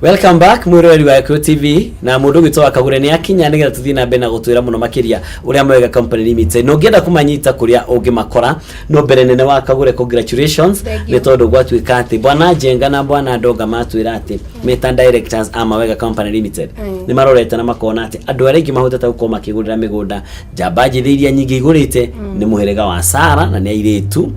Welcome back, mwiroreri wa Gĩkũyũ TV, na mũndũ gwitũ wa Kagure nĩ akinya nĩgetha tũthiĩ na mbere na gũtwĩra mũno makĩria ũrĩa Mawega Company Limited, na ũngĩenda kũmanyita kũrĩa ũngĩmakora. No mbere nene wa Kagure, congratulations. Thank you. Nĩ tondũ gwatuĩka atĩ bwana Njenga na bwana Ndonga matwĩra atĩ meta directors a Mawega Company Limited nĩ marorete na makona atĩ andũ arĩa aingĩ mahotete gũkorwo makĩgũrĩra mĩgũnda njamba njĩthĩ iria nyingĩ igũrĩte nĩ mũhĩrĩga wa Sara na nĩ airĩtu.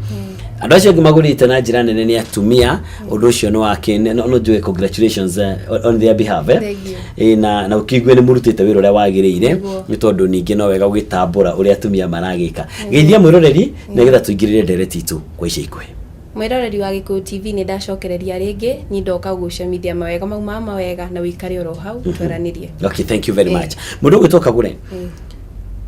Andũ acio angĩ magũrĩte na njĩra nene nĩ atumia. Ũndũ ũcio nĩ wake no njuge congratulations on their behalf, eh? Thank you. Na ũkĩigue nĩ mũrutĩte wĩra ũrĩa wagĩrĩire. Nĩguo. Nĩ tondũ ningĩ no wega gũgĩtambũra ũrĩa atumia maragĩka. Geithia mwĩroreri nĩgetha tũingĩrĩre ndereti itũ kwa ica ikuhĩ. Mwĩroreri wa Gĩkũyũ TV, nĩ ndacokereria rĩngĩ. Niĩ ndoka gũcemithia mawega mau ma mawega, na wĩikare oro hau twaranĩrie. Okay, thank you very much. Mũndũ ũgwĩtwo Kagure,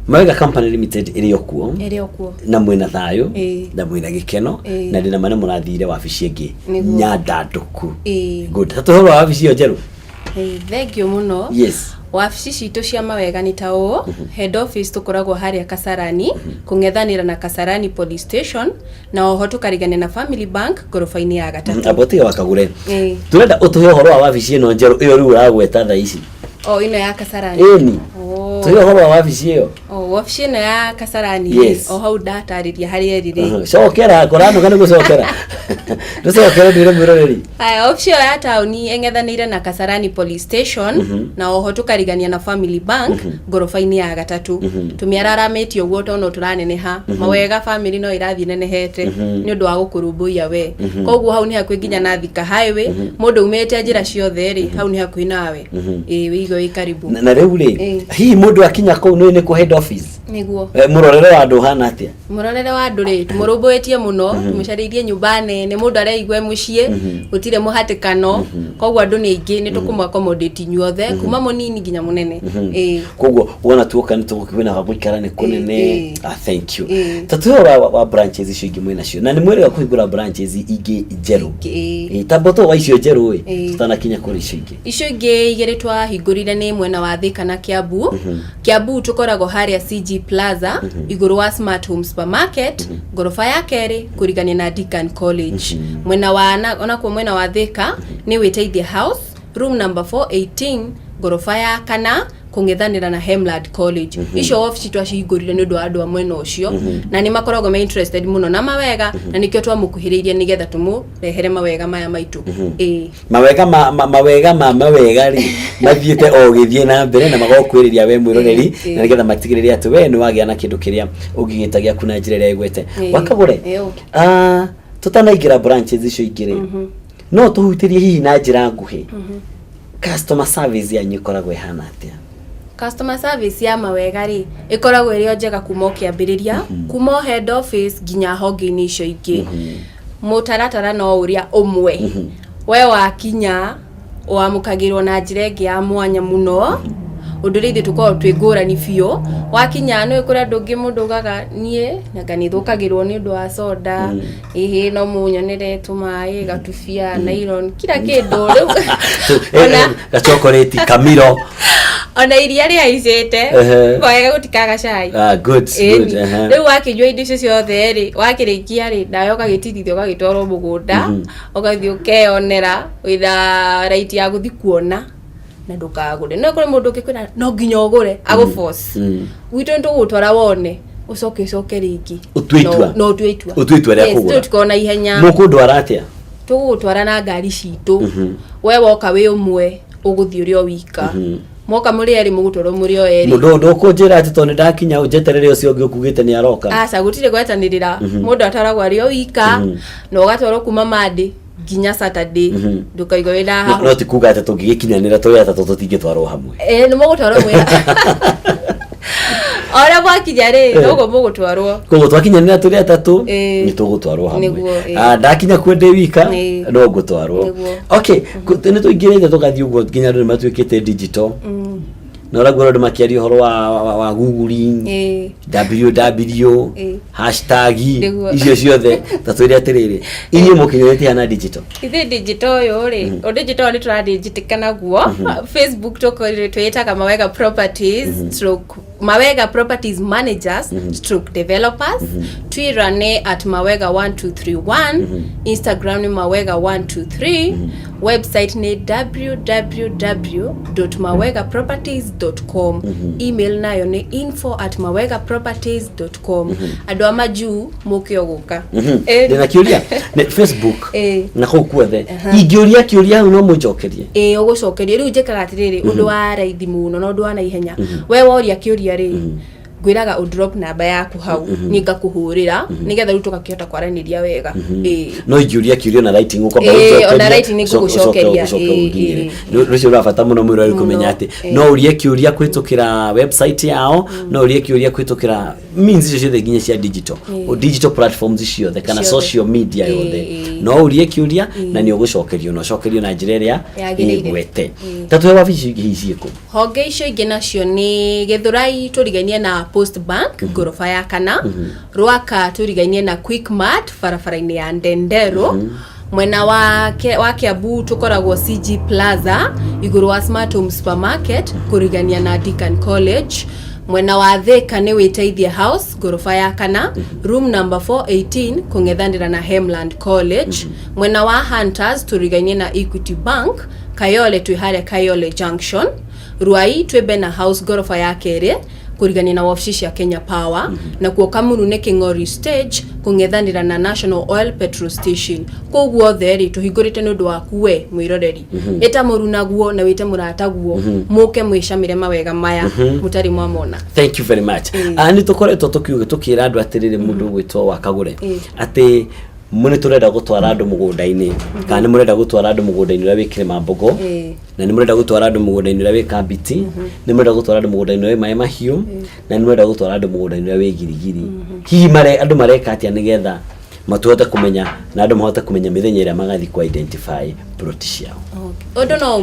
Mawega Company Limited ĩrĩ o kuo? Ĩrĩ o kuo. Na mwĩna thayũ na mwĩna gĩkeno? Na ndĩna ma nĩ mũrathire wabici ĩngĩ nyandandũku. Good. Tatũhe ũhoro wa wabici ĩyo njerũ. Thank you mũno. Wabici citũ cia mawega nĩ ta ũũ: head office tũkoragwo harĩa Kasarani, kũng'ethanĩra na Kasarani Police Station, na oho tũkarigania na Family Bank ngoroba-inĩ ya gatatũ. Amba ũtige wa Kagure. Tũrenda ũtũhe ũhoro wa wabici ĩno njerũ ĩyo rĩu ũragweta thaa ici. O ĩno ya Kasarani? Ĩni. Tũhe ũhoro wa wabici ĩyo. O wabici ĩno ya Kasarani? O hau ndatarĩria harĩa ĩrĩ rĩ. Cokera koranoga nĩ gũcokera, ndũcokere ndwĩre mwĩroreri. Aya, wabici ĩyo ya taũni ĩng'ethanĩire na Kasarani Police Station, na oho tũkarigania na Family Bank ngoroba-inĩ ya gatatũ. Tũmĩararamĩtie ũguo tondũ tũraneneha. Mawega family no ĩrathiĩ nenehete nĩ ũndũ wa gũkũrũmbũiya we. Koguo hau nĩ hakuhĩ nginya na Thika Highway. Mũndũ umĩte njĩra ciothe rĩ, hau nĩ hakuhĩ nawe. Ĩĩ, wĩigue wĩ karibu. Na rĩu rĩ, hihi mũndũ akinya kũu nĩ nĩ head office? Nĩguo. Mũrorere wa andũ ũhana atĩa? Mũrorere wa andũ rĩ, tũmũrũmbũĩtie mũno, tũmũcarĩirie nyũmba nene mũndũ areigua e mũciĩ, gũtirĩ mũhatĩkano. Koguo andũ nĩ aingĩ, nĩ tũkũmũ accommodate inyuothe kuma mũnini nginya mũnene, ĩĩ. Koguo wona tuoka nĩ tũgũkĩona ga gũikara nĩ kũnene. Ah, thank you. Tatũhe ũhoro wa branches icio ingĩ mwĩnacio, na nĩ mwĩrĩga kũhingũra branches ingĩ njerũ? Ĩĩ. Tamba ũtũhe wa icio njerũ ĩ, tũtanakinya kũrĩ icio ingĩ. Icio ingĩ igĩrĩ twahingũrire nĩ mwena wa Thika na Kiambu. Kiambu tũkoragwo harĩa CG Plaza, igũrũ wa Smart Home Supermarket, ngoroba ya kerĩ, kũrigania na Deakin College. Mwena wa onakuo mwena wa Thika nĩ Wĩteithie House, room number 418, ngoroba ya kana, kũng'ethanĩra na Hemland College. Icio wabici twacihingũrire nĩ ũndũ wa andũ a mwena ũcio, na nĩ makoragwo me interested mũno na mawega, na nĩkĩo twamũkuhĩrĩirie nĩgetha tũmũrehere mawega maya maitũ, ĩĩ. Mawega ma, ma, mawega ma mawega rĩ mathiĩte o gĩthiĩ na mbere na magokwĩrĩria we mwĩroreri, na nĩgetha matigĩrĩre atĩ we nĩ wagĩa na kĩndũ kĩrĩa ũngĩgĩta gĩaku na njĩra ĩrĩa ĩgwete. Wakagũre, tũtanaingĩra branches icio ingĩ rĩ, no tũhutĩrie hihi na njĩra nguhĩ customer service yanyu ĩkoragwo ĩhana atĩa? Customer service ya mawega rĩ, ĩkoragwo ĩrĩ o njega kuma o kĩambĩrĩria, kuma o head office nginya honge-inĩ icio ingĩ. Mũtaratara no ũrĩa ũmwe. We wakinya wamũkagĩrwo na njĩra ĩngĩ ya mwanya mũno, ũndũ ũrĩa ithuĩ tũkoragwo twĩ ngũrani biũ. Wakinya nĩ kũrĩ andũ angĩ mũndũ augaga, "Niĩ anga nĩ thũkagĩrwo nĩ ũndũ wa soda, ĩhĩ, no mũnyonere tũmaĩ, gatubia, nylon, kila kĩndũ rĩu." Ona Gachokoreti kamiro. Ona iria rĩhaicĩte, kwega gũtikaga cai. Ah, good. Ĩni. Good, ehe. Rĩu wakĩnyua indo icio ciothe rĩ, wakĩrĩkia rĩ, nawe ũgagĩtirithio, ũgagĩtwarwo mũgũnda, ũgathiĩ ũkeyonera wĩna right ya gũthiĩ kuona na ndũkagũre. No kũrĩ mũndũ ũngĩkwĩra no nginya ũgũre, agũ force. Gwitũ nĩ tũgũgũtwara wone, ũcoke ũcoke rĩngĩ. Ũtue itua. No ũtue itua. Ũtue itua rĩa Yes, kũgũra. tũtikorwo na ihenya. Mũkũndwara atĩa? Tũgũgũtwara na ngari citũ. We woka wĩ ũmwe, ũgũthiĩ ũrĩ o wika. Moka mũrĩ erĩ, mũgũtwarwo mũrĩ o erĩ. Mũndũ ndũkũnjĩra atĩ tondũ nĩ ndakinya njeterere ũcio ũngĩ ũkugĩte nĩ aroka? Aca, gũtirĩ gwetanĩrĩra. Mũndũ atwaragwo arĩ o wika, na ũgatwarwo kuma Monday nginya Saturday. Ndũkaigua wĩna No, no ti kuga atĩ tũngĩgĩkinyanĩra tũrĩ atatũ tũtingĩtwarwo hamwe? Ĩ, nĩ mũgũtwarwo mwĩ o ũrĩa mwakinya rĩ, noguo mũgũtwarwo. Koguo twakinyanĩra tũrĩ atatũ, nĩ tũgũtwarwo hamwe. Nĩguo, ĩĩ. Ah, ndakinya kuo ndĩ wika, no ngũtwarwo. Nĩguo. Okay, nĩ tũingĩrĩte tũgathiĩ ũguo nginya andũ nĩ matuĩkĩte digital. Na ũraigua andũ makĩaria ũhoro wa googling, www, hashtag, icio ciothe. Ta twĩre atĩrĩrĩ, inyuĩ mũkinyĩrĩtie hana digital? Ithuĩ digital ũyũ rĩ, o digital nĩ tũradijitĩka naguo. Facebook twĩtaga Mawega Properties stroke Mawega Properties Managers stroke Developers. Twitter nĩ @mawega1231, Instagram nĩ mawega123, website nĩ www.mawegaproperties.com, email nayo nĩ info@mawegaproperties.com. Andũ a majuu mũke o gũka. Ndĩna kĩũria. Nĩ Facebook na kũu kuothe, ingĩũria kĩũria hau no mũnjokerie? Ĩĩ, ũgũcokerio. Rĩu njĩkaga atĩrĩrĩ, ũndũ wa raithi mũno na ũndũ wa naihenya, we woria kĩũria rĩ, ngwĩraga ũ drop namba yaku hau, niĩ ngakũhũrĩra nĩgetha rĩu tũgakĩhota kwaranĩria wega. Ĩĩ. No ingĩũria kĩũria na writing ũkwamba Ĩĩ, ona writing nĩ ngũgũcokeria. ũcoke Ĩĩ, ũnginyĩre. ĩĩ. Nĩ ũcio ũrĩ wa bata mũno mwĩroreri kũmenya atĩ no ũrie kĩũria kũhĩtũkĩra website yao, no ũrie kĩũria kũhĩtũkĩra means icio ciothe nginya cia digital, o digital platforms ciothe kana Ciothe. social media yothe. No ũrie kĩũria na nĩ ũgũcokerio, na ũcokerio na njĩra ĩrĩa Yagĩrĩire. ĩgwete. Ta tũhe wabici ingĩ hihi ciĩkũ? Honge icio ingĩ nacio nĩ Gĩthũrai, tũrigainie na Post Bank, ngoroba ya kana. Rwaka tũrigainie na Quickmart, barabara-inĩ ya Ndenderũ. Mwena wa Kiambu tũkoragwo CG Plaza, igũrũ wa Smart Home Supermarket, kũrigania na Deakin College. Mwena wa Thika nĩ Wĩteithie House, ngoroba ya kana, room number 418, kũng'ethanĩra na Hemland College. Mwena wa Hunters tũrigainie na Equity Bank. Kayole twĩ harĩa Kayole Junction. Ruai twĩ Bena House, ngoroba ya kerĩ, kũrigania na wabici cia Kenya Power. Nakuo Kamuru nĩ King'ori Stage, kũng'ethanĩra na National Oil petrol station. Kũu guothe rĩ, tũhingũrĩte nĩ ũndũ waku we mwĩroreri. Ĩta mũrunaguo na wĩte mũrataguo, mũke mwĩcamĩre mawega maya mũtarĩ mwamona. Thank you very much. Ah, nĩ tũkoretwo tũkiuga, tũkĩra andũ atĩrĩrĩ, mũndũ ũgwĩtwo wa Kagũre, atĩ mũ nĩ tũrenda gũtwara andũ mũgũnda-inĩ, kana nĩ mũrenda gũtwara andũ mũgũnda-inĩ ũrĩa wĩ Kĩrĩmambogo, na nĩ mũrenda gũtwara andũ mũgũnda-inĩ ũrĩa wĩ Kambiti, nĩ mũrenda gũtwara andũ mũgũnda-inĩ ũrĩa wĩ Maĩ Mahiũ, na nĩ mũrenda gũtwara andũ mũgũnda-inĩ ũrĩa wĩ Girigiri. Hihi andũ mareka atĩa nĩgetha matuhote kũmenya na andũ mahote kũmenya mĩthenya ĩrĩa magathiĩ ku identify plot ciao? Ũndũ no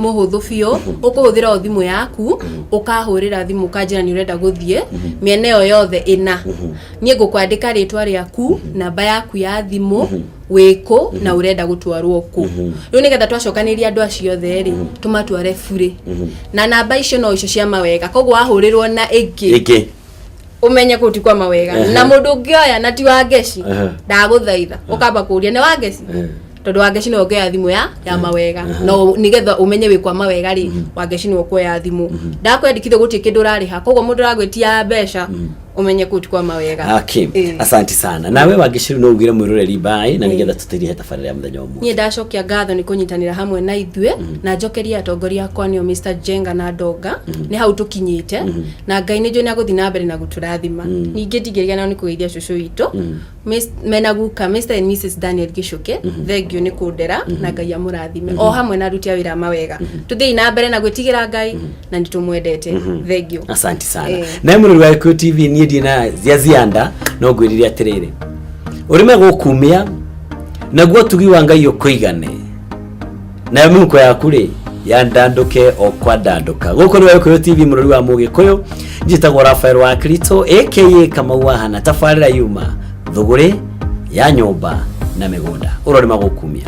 mũhũthũ biũ. Ũkũhũthĩra o thimũ yaku, ũkahũrĩra thimũ, ũkanjĩra nĩ ũrenda gũthiĩ mĩena ĩyo yothe ĩna. Niĩ ngũkwandĩka rĩtwa rĩaku, namba yaku ya thimũ, wĩkũ na ũrenda gũtwarwo kũ. Rĩu nĩgetha twacokanĩria andũ acio othe rĩ, tũmatware burĩ na namba icio no icio cia Mawega. Koguo wahũrĩrwo na ĩngĩ, ĩngĩ, ũmenye kũu ti kwa Mawega. Na mũndũ ũngĩoya na ti wa Ngeci, ndagũthaitha ũkamba kũria nĩ wa Ngeci, tondũ Wangeci nĩwe ũngĩoya thimũ ya Mawega. No nĩgetha ũmenye wĩ kwa Mawega rĩ, Wangeci nĩwe ũkuoya thimũ. Ndakwendekithia, gũtirĩ kĩndũ ũrarĩha, koguo mũndũ ũragwĩtia mbeca, ũmenye kũu ti kwa Mawega. Okay. Asante sana. Nawe Wangeci, no ugire mwiroreri bye na nigetha tũtĩrie tabarĩra ya mũthenya ũmũthĩ. Niĩ ndacokia ngatho nĩ kũnyitanĩra hamwe na ithuĩ, na njokerie atongoria akwa, nĩo Mr Jenga na Ndonga. Nĩ hau tũkinyĩte, na Ngai nĩ njũĩ nĩ agũthiĩ na mbere na gũtũrathima. Ningĩ ndingĩriganĩrwo nĩ kũgeithia cũcũ witũ mena guka, Mr and Mrs Daniel Gicuke. Thank you nĩ kũndera, na Ngai amũrathime, o hamwe na aruti a wĩra a Mawega. Tũthiĩi na mbere na gwĩtigĩra Ngai na nĩ tũmwendete. Thank you. Asante sana. Eh. Nawe mũrori wa Gĩkũyũ TV, niĩ ndirĩ na cia zianda, no ngwĩrire atĩrĩrĩ, ũrĩme gũkumia naguo ũtugi wa Ngai ũkũigane, nayo mĩhuko yaku rĩ yandandũke o kwa ndandũka. Gũkũ nĩ Gĩkũyũ TV, mũrori wa Mũgĩkũyũ. Njĩtagwo Rafael wa Krito aka Kamau wa Hana. Tabarĩra yuma thũgũrĩ ya nyũmba na mĩgũnda, ũrorĩ magũkumia.